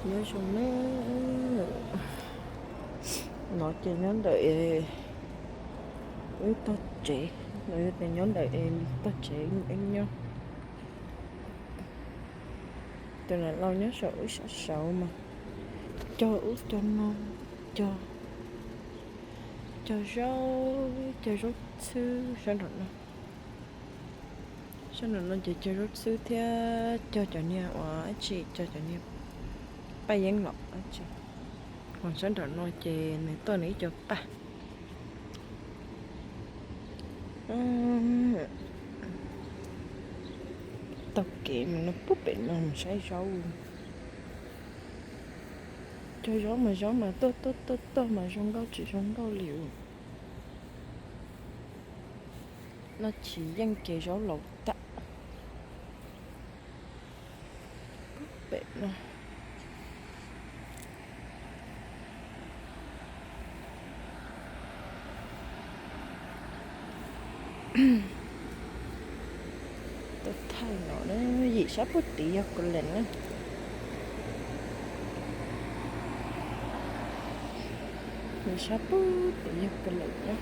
Nyob zoo na, no ces nyob ntawm wb tog tsev, no yog tias nyob ntawm tog tsev wb nyob. Tus niam laus nyob saum wb sab saud mas cog ub cog no, cog, cog zaub, cog zaub txhwb sab nraum no. Sab nraum no ces cog zaub txhwb thiab cog cov niag uas dab tsi, cog cov niag paj yeeb los dab tsi. Ho sab nraum no ces nws tuaj nws ib co paj. Taug kev mus no pub pem no mus saib zaub. Cog zaub mas zaub mas tuaj tuaj tuaj tuaj mas zoo nkauj tsis zoo nkauj li. No tsis yeej ces zaub laus tag. Pem no tuaj thaij no, yim sab pub tid yog kos lees na. Yim sab pub tid yog kos lees na.